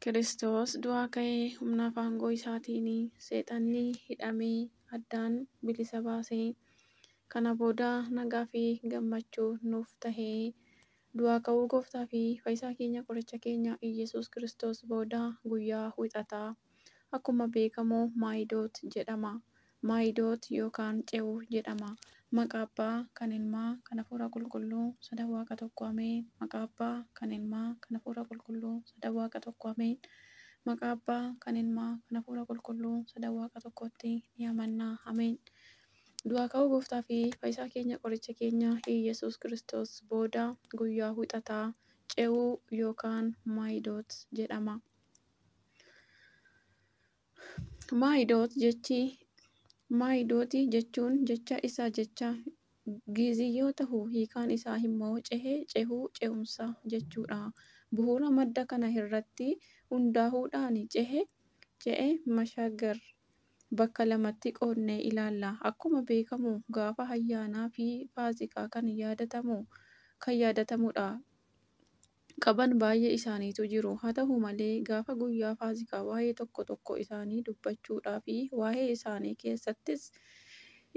Kiristoos du'aa ka'ee humnaaf aangoo isaatiin seexanni hidhamee addaan bilisa baasee kana booda nagaa fi gammachuu nuuf tahee du'aa ka'uu gooftaa fi fayyisaa keenya qoricha keenya Iyyasuus Kiristoos booda guyyaa wixataa akkuma beekamu Maayidoot jedhama. Maayidoot yookaan Ce'uu jedhama. Maqaa Abbaa kan Ilmaa kan Hafuura Qulqulluu sadan Waaqa tokko ameen. Maqaa Abbaa kan Ilmaa kan Hafuura Qulqulluu sadan Waaqa tokko ameen. Maqaa Abbaa kan Ilmaa kan Hafuura Qulqulluu sadan Waaqa tokkotti ni amanna ameen. Du'aa ka'uu gooftaa fi fayyisaa keenya qoricha keenya Iyyasuus Kiristoos booda guyyaa wixataa Ce'uu yookaan Maayidoot jedhama. Maayidoot jechi Maayidooti jechuun jecha isa jecha Giizii yoo ta'u hiikaan isaa immoo cehee, cehuu, cehumsa jechuudha. Bu'uura madda kana irratti hundaa'uudhaan cehe, ce'e mashaagar bakka lamatti qoodnee ilaalla. Akkuma beekamu gaafa ayyaanaa fi faasikaa kan yaadatamudha. Qaban baay'ee isaaniitu jiru. Haa ta'u malee gaafa guyyaa faasikaa waa'ee tokko tokko isaanii dubbachuudhaa fi waa'ee isaanii keessattis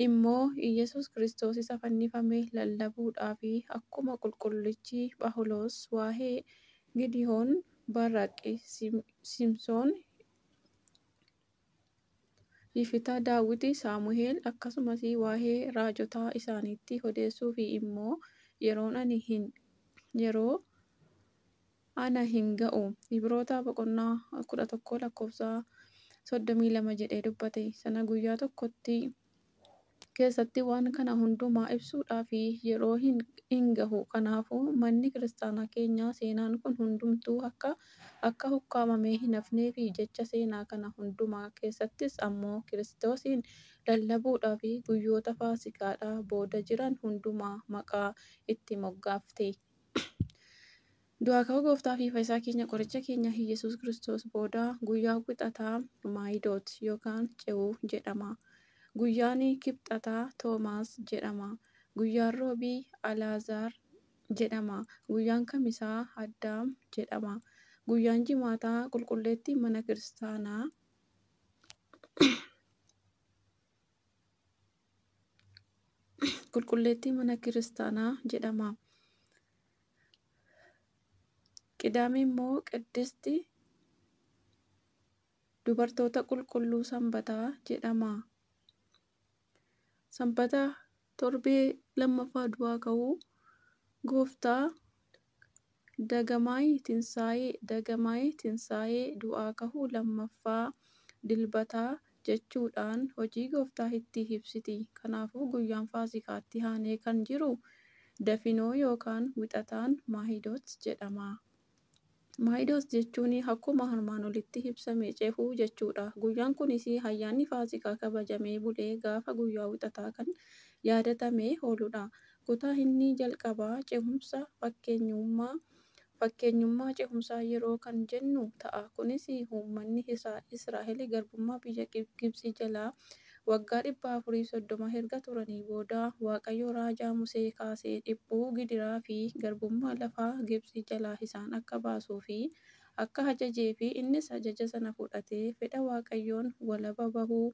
immoo Iyyasuus Kiristoos isa fannifame lallabuudhaa fi akkuma qulqullichi Phaawulos waa'ee Gidiyoon, Baaraaqi, Simsoon, Yifitaa, Daawit, Saamu'eel akkasumas waa'ee raajotaa isaaniitti odeessuu fi immoo yeroo ana hin ga'u. Ibroota boqonnaa 11 lakkoofsa 32 jedhee dubbate. Sana guyyaa tokkotti keessatti waan kana hundumaa ibsuudhaaf yeroo hin gahu. Kanaafuu manni kiristaanaa keenya seenaan kun hundumtuu akka ukkaamamee hin hafneef jecha seenaa kana hundumaa keessattis ammoo Kiristoosiin lallabuudhaaf guyyoota faasikaadhaa booda jiran hundumaa maqaa itti moggaafte. Du'aa ka'uu gooftaa fi fayyisaa keenya qoricha keenya Iyyasuus Kiristoos booda guyyaa wixataa Maayidoot yookaan Ce'uu jedhama. Guyyaan kibxataa Toomaas jedhama. Guyyaan roobii Alaazaar jedhama. Guyyaan kamisaa Addaam jedhama. Guyyaan jimaataa qulqulleettii mana kiristaanaa qulqulleettii mana kiristaanaa jedhama. Qidaamee immoo qiddisti dubartoota qulqulluu sanbataa jedhama. Sanbata torbee lammaffaa du'aa ka'uu gooftaa Dagamaayii Tinsaa'ee Dagamaayii Tinsaa'ee du'aa ka'uu lammaffaa dilbataa jechuudhaan hojii gooftaa itti ibsiti. Kanaafuu guyyaan faasikaatti aanee kan jiru dafinoo yookaan wixataan Maayidoot jedhama. Maayidoot jechuun akkuma armaan olitti ibsame cehuu jechuudha. Guyyaan kunis ayyaanni faasikaa kabajamee bulee gaafa guyyaa wixataa kan yaadatamee ooludha. Kutaa inni jalqabaa cehumsa fakkeenyummaa cehumsaa yeroo kan jennu ta'a. Kunis uummanni Israa'el garbummaa biyya Gibxii jalaa waggaa 430 erga turanii booda Waaqayyo raajaa Musee kaasee dhiphuu, gidiraa fi garbummaa lafa Gibxii jalaa isaan akka baasuu fi akka ajajee fi innis ajaja sana fudhatee fedha Waaqayyoon walaba bahuu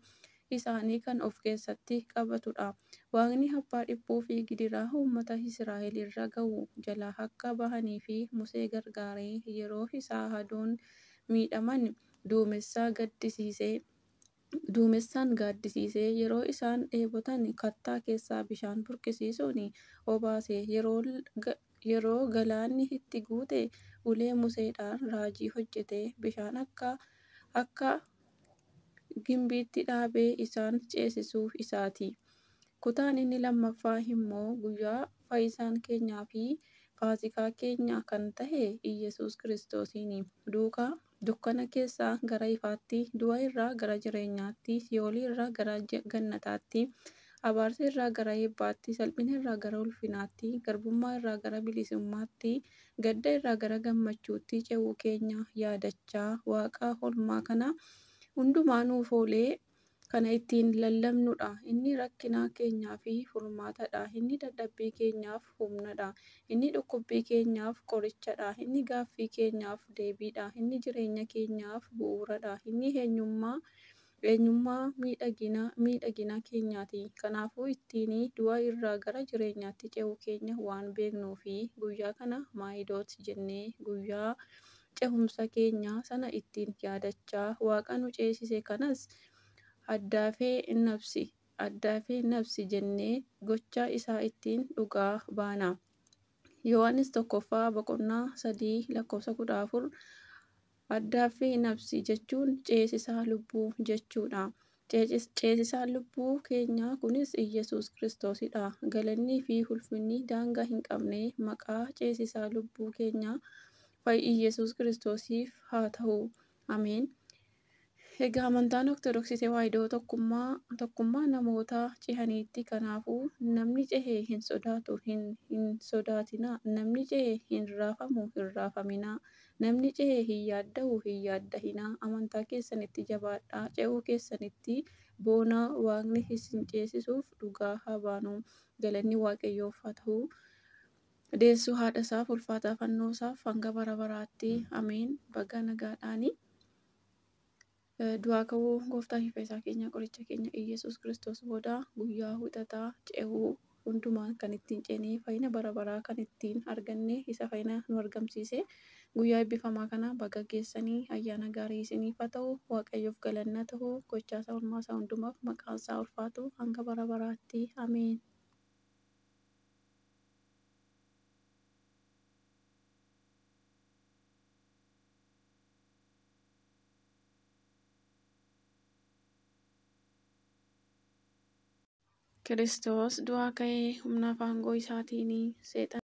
isaanii kan of keessatti qabatudha. Waaqni abbaa dhiphuu fi gidiraa uummata Israa'el irra gahu jalaa akka bahanii fi Musee gargaaree yeroo isaan aduun miidhaman duumessaan gaaddisiisee yeroo isaan dheebotan kattaa keessaa bishaan burqisiisuun obaase yeroo galaanni itti guute ulee Museedhaan raajii hojjetee bishaan akka gimbiitti dhaabee isaan ceesisuu isaati. Kutaan inni lammaffaa immoo guyyaa fayyisaan keenyaa fi faasikaa keenya kan ta'e Iyyasuus Kiristoosiin duukaa dukkana keessaa gara ifaatti, du'a irraa gara jireenyaatti, si'oolii irraa gara gannataatti, abaarsa irraa gara eebbaatti, salphina irraa gara ulfinaatti, garbummaa irraa gara bilisummaatti, gadda irraa gara gammachuutti ce'uu keenya yaadachaa waaqa oolmaa kana hundumaa nuuf oolee Kana ittiin lallabnudha. Inni rakkina keenyaaf furmaatadha. Inni dadhabbii keenyaaf humnadha. Inni dhukkubbii keenyaaf qorichadha. Inni gaaffii keenyaaf deebiidha. Inni jireenya keenyaaf bu'uuradha. Inni eenyummaa miidhagina keenyaati. Kanaafuu ittiin du'a irraa gara jireenyaatti ce'uu keenya waan beeknuufi guyyaa kana Maayidoot jennee guyyaa cehumsa keenya sana ittiin yaadachaa Waaqa nu ceesise kanas addaafee nabsi jennee gocha isaa ittiin dhugaa baana. Yohaannis 1ffaa boqonnaa 3 lakkoofsa 14. Addaaffee nabsi jechuun ceesisaa lubbuu jechuudha. Ceesisaan lubbuu keenyaa kunis Iyyasuus Kiristoosidha. Galannii fi ulfinni daangaa hin qabne maqaa ceesisaa lubbuu keenyaa Iyyasuus Kiristoosiif haa ta'u. Ameen. Egaa amantaan Ortodoksii Tewaahidoo tokkummaa namoota cehaniitti. Kanaafuu namni cehe hin sodaatu, hin sodaatinaa. Namni cehe hin raafamu, hin raafaminaa. Namni cehe hin yaadda'u, hin yaaddahinaa. Amantaa keessanitti jabaadhaa. Ce'uu keessanitti boonaa. Waaqni isin ceesisuuf dhugaa haa baanu. Galanni Waaqayyoof haa ta'u. Deessuu haadha isaaf, ulfaataa fannoo isaaf hanga bara baraatti. Ameen. Baga nagaadhaani. Du'aa ka'uu gooftaa fi fayyisaa keenya qoricha keenya Iyyasuus Kiristoos booda guyyaa wixataa ce'uu hundumaan kan ittiin ceenee fayyina bara baraa kan ittiin arganne isa fayyina nu argamsiise guyyaa eebbifamaa kana baga geessanii ayyaana gaarii isiniif haa ta'u. Waaqayyoof galanna ta'u. Gochaa isaa oolmaa isaa hundumaaf maqaan isaa ulfaatu hanga bara baraatti. Ameen. Kiristoos du'aa ka'ee humna fi aangoo isaatiin seexana.